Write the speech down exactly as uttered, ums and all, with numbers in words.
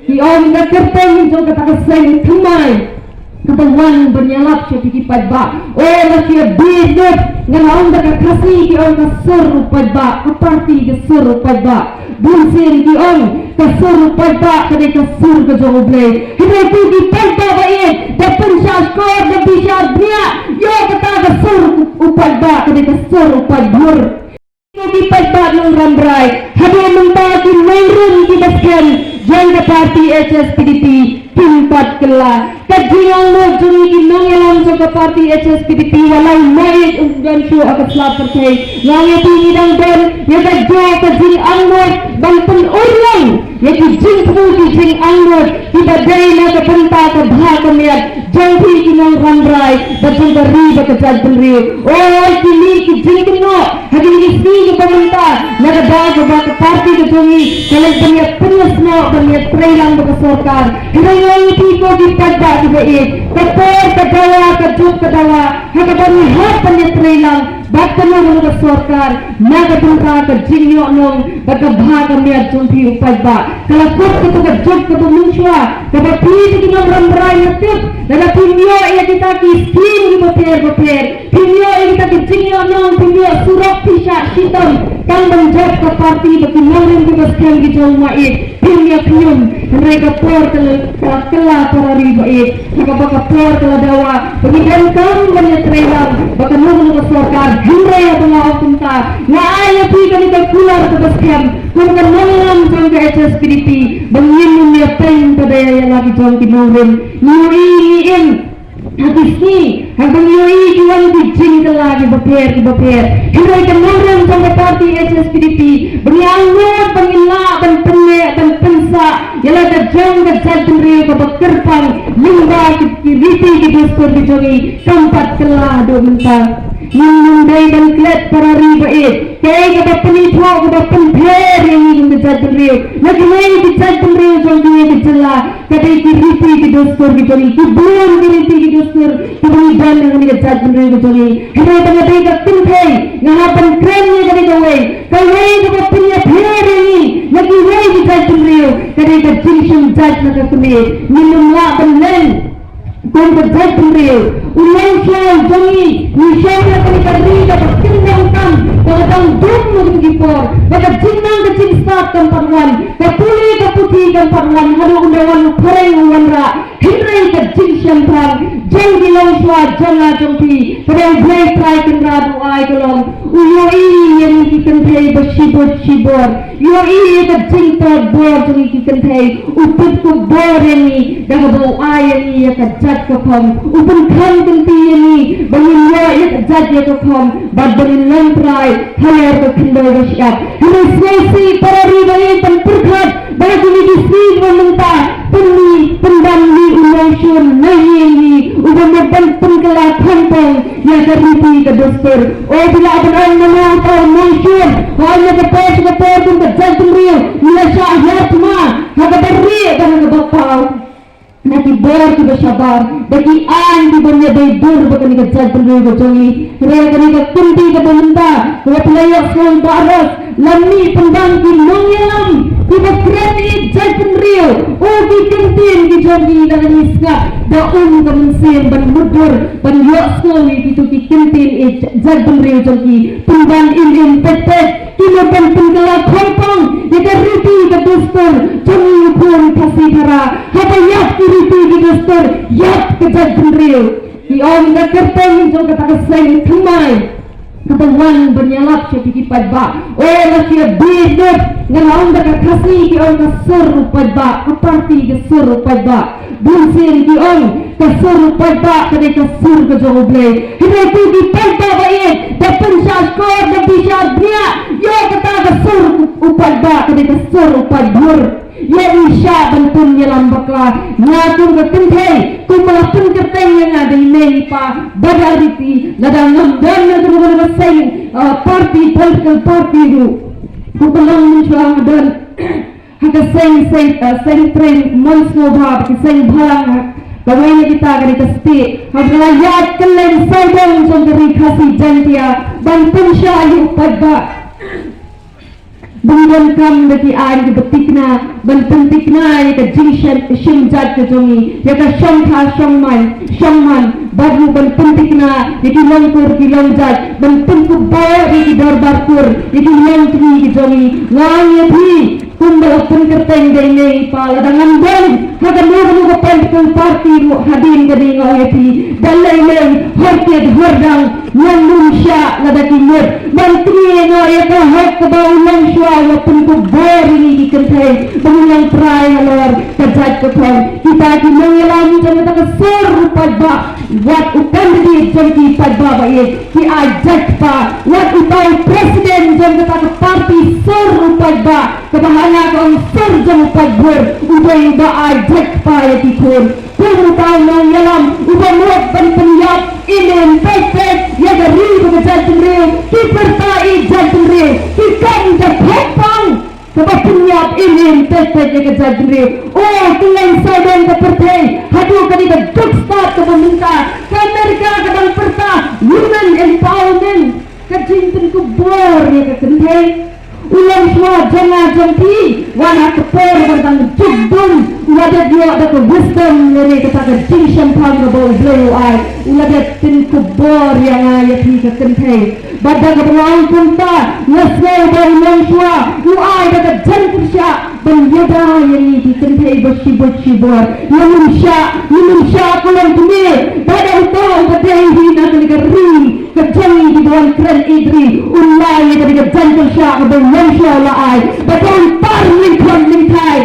Ki ong da kyrteng jong kata ka seng thymmai kaba wan ban ïalap sha ki paidbah. O la ki bit lut ngan ong da ka Khasi ki ong ka sur u paidbah, ka party ka sur u paidbah. Bun sien ki ong ka sur u paidbah ka dei ka sur ka jong U Blei. Hynrei tu ki paidbah ba ïeit da pynshah skor da bishar bniah ïa kata ka sur u paidbah ka dei ka sur u paidbah. Ki paidbah nongrambrai haduh mynta ki nongrim ki ba skhem jong ka party H S P D P kim pat kylla. Ka jingangnud jong ki nongïalam jong ka party H S P D P wat la u mait u don shuh ha ka sla pyrthei. Nga ong ïa phi ngi dang don ïa ka jong ka jingangnud ban pynurlong ïa ki jingthmu ki jingangnud kiba dei na ka bynta ka bha ka miat jong phi ki nongrambrai bad jong ka ri bad ka jaitbynriew. O ki mih ki jingkynnoh ha kine ki sngi kiba mynta na ka daw kaba ka party ka jong ngi ka leit ban ïa pynïasnoh ban ïa trei lang bad ka sorkar. Hynrei nga ong ïa phi ko ki paidbah kiba ïeit, ka por ka dawa ka juk ka dawa ha kaba ngi hap ban ïa trei lang bad kano kano ka sorkar na ka bynta ka jingïohnong bad ka bha ka miat jong phi u paidbah. Ka la kut kata ka juk kaba mynshuwa kaba phi ki nongrambrai nga tip lada phim ïoh ïa kita ki skim kiba pher ba pher, phim ïoh ïa kita ki jingïohnong, phim ïoh surok pisa shitom, tang ban jop ka party bad ki nongrim kiba skhem ki jong u mait. Phim ïa khñium, hynrei ka por ka la, ka la kylla para ri ba ïeit, ha kaba ka por ka la dawa ba ngi donkam ban ïa trei lang bad kano kano ka sorkar. Hynrei haba nga ong kumta nga ai ïa phi kane ka kular kaba skhem kum ka nongïalam jong ka H S P D P ba ngin ym ïa pynpaw da ïa la ki jong ki nongrim. Ngi ïohi ngi im ha ki sngi haba ngi ïohi ki wan ki jingkylla kiba pher kiba pher. Hynrei ka nongrim jong ka party H S P D P ba ngi angnud ba ngi lah ban pynneh ban pynsah ïa la ka jong ka jaitbynriew kaba kyrpang lyngba ki, ki riti ki dustur ki jong ngi kam pat kylla haduh mynta. Ngim dei ban klet para ri ba ïeit. Kaei kaba pynithuh kaba pynpher ïa ngi kum ka jaitbynriew na kiwei ki jaitbynriew jong kiwei ki jylla. Ka dei ki riti ki dustur ki jong ngi, ki bun ki riti ki dustur kiba ngi don ha kane ka jaitbynriew ka jong ngi. Hynrei ba nga dei ka kynthei nga hap ban kren ïa kane kawei, kawei kaba pynïapher ïa ngi na kiwei ki jaitbynriew ka dei ka jingshim jait na ka kmie. Ngin ym lah ban len kum ka jaitbynriew. U nongshong jong ngi, ngi shong ha kane ka ri kaba kyndonkam, kaba dang dum ha kine ki por, ba ka jingnang ka jingstad kam pat wan, ka pule ka puthi kam pat wan, haduh u dang wan u phareng u wanrah. Hynrei ka jingshemphang jong ki longshuwa jong nga jong phi, kaba U Blei Trai Kynrad u ai ka long, u ïohi ïa ngi ki kynthei ba shibun shibun. Ïohi ïa ka jingtot bor jong ngi ki kynthei, u pynkup bor ïa ngi da kaba u ai ïa ngi ïa ka jait ka khong, u pynkhang kynti ïa ngi ba ngin ïoh ïa ka jait ïa ka khong bad ba ngin long trai halor ka khyndew ba shyiap. Hynrei sngewsih para ri ba ïeit, ban pyrkhat ba ha kine ki sngi ba mynta pynmih pynban mih u nongshun na ïing ngi uba mut ban pynkylla khongpong ïa ka riti ka dustur. O phi lah ban ong mano uta u nongshun, hooid na ka por sha ka por kum ka jaitbynriew ngi la shah hiar thma ha kaba rieh bad ha kaba paw na ki bor kiba shabar, da ki aiñ kiba ïadei dur bad kane ka jaitbynriew ka jong ngi. Hynrei kane ka kynti kaba mynta kaba phi la ïohsngew Bah Ros, la mih pynban ki nongïalam kiba kren ïa jaitbynriew. O ki kyntien ki jong ki da kane sngap da um ka mynsiem ban mutdur ban ïohsngew ïa kito ki kyntien ïa jaitbynriew jong ki. Pynban im im peit peit ki mut ban pynkylla khongpong ïa ka riti ka dustur jong ngi u khun Khasi Khara. Haba ïap ki riti ki dustur ïap ka jaitbynriew. Ki ong da kyrteng jong kata ka seng thymmai kaba wan ban ïalap sha ki paidbah. O la ki bit lut ngan ong da ka Khasi ki ong ka sur u paidbah, ka party ka sur u paidbah. Bun sien ki ong ka sur u paidbah ka dei ka sur ka jong U Blei. Hynrei tu ki paidbah ba ïeit da pynshah skor da bishar bniah ïa kata ka sur u paidbah ka dei ka sur u paidbah. Ïa i shah ban pynïalam bakla. Nga kum ka kynthei kumba la pynkyrteng ïa nga da i mei i pa ba da riti, lada ngam don na kano kano ka seng, ah, party, political party ruh. Kumba long mynshuwa nga don ha ka seng, seng, ah, seng tren mon sngewbha, ka seng bhalang, ha kawei na kita ka dei ka state. Haba la ïaid kylleng sawdong jong ka ri Khasi Jaiñtia ban pynshai ïa u paidbah. Ba ngi donkam da ki aiñ kiba thikna ban pynthikna ïa ka jingshim jait ka jong ngi, ïa ka shongkha shongman, shongman, bad ruh ban pynthikna ïa ki longkur ki longjait, ban pynkup bor ïa ki dorbar kur, ïa ki longkmie ki jong ngi. Nga ong ïa phi, kumba la pynkyrteng da i Mei i pa, lada ngam don ha kano kano ka political party ruh hadien kane, nga ong ïa phi, da lei lei, hor kit hor dang, ngam nym shah lada ki mut ban kñia noh ïa ka hok kaba u longshuwa u la pynkup bor ïa ngi ki kynthei ba ngin long trai halor ka jait ka thong. Kita ki nongïalam jong kata ka sur u paidbah, wat u candidate jong ki paidbah ba ïeit, ki ai jait kpa. Wat uta u president jong kata ka party sur u paidbah, kaba ha nga ka ong sur jong u paidbah, u dei uba ai jait kpa ïa ki khun. Kum uta u nongïalam uba mut ban pynïap im im peit peit ïa ka ri bad ka jaitbynriew, ki pyrta i jaitbynriew, ki kam da phet pang kaba pynïap im im peit peit ïa ka jaitbynriew. O, kylleng sawdong ka pyrthei, haduh kane ka juk stad kaba mynta, ka Amerika ka dang pyrta women empowerment, ka jingpynkup bor ïa ka kynthei. U longshuwa jong nga jong phi, wat ha ka por ba dang juk dum, u la dep ïoh da ka wisdom lane kata ka jingshemphang kaba U Blei u ai, u la dep pynkup bor ïa nga ïa phi ka kynthei. Bad da kaba nga ong kumta, nga sngew ba u longshuwa u ai da ka jingpyrshah ban ïada ïa ngi ki kynthei ba shibun shibun. Ngim shah, ngim shah ka longkmie, ba da uta uba dei hi na kane ka ri ka jong ngi kiba wan kren ïa ka ri, un lai ïa kane ka jingpyrshah kaba u longshuwa u la ai. Ba don tar lyngkhot lyngkhai,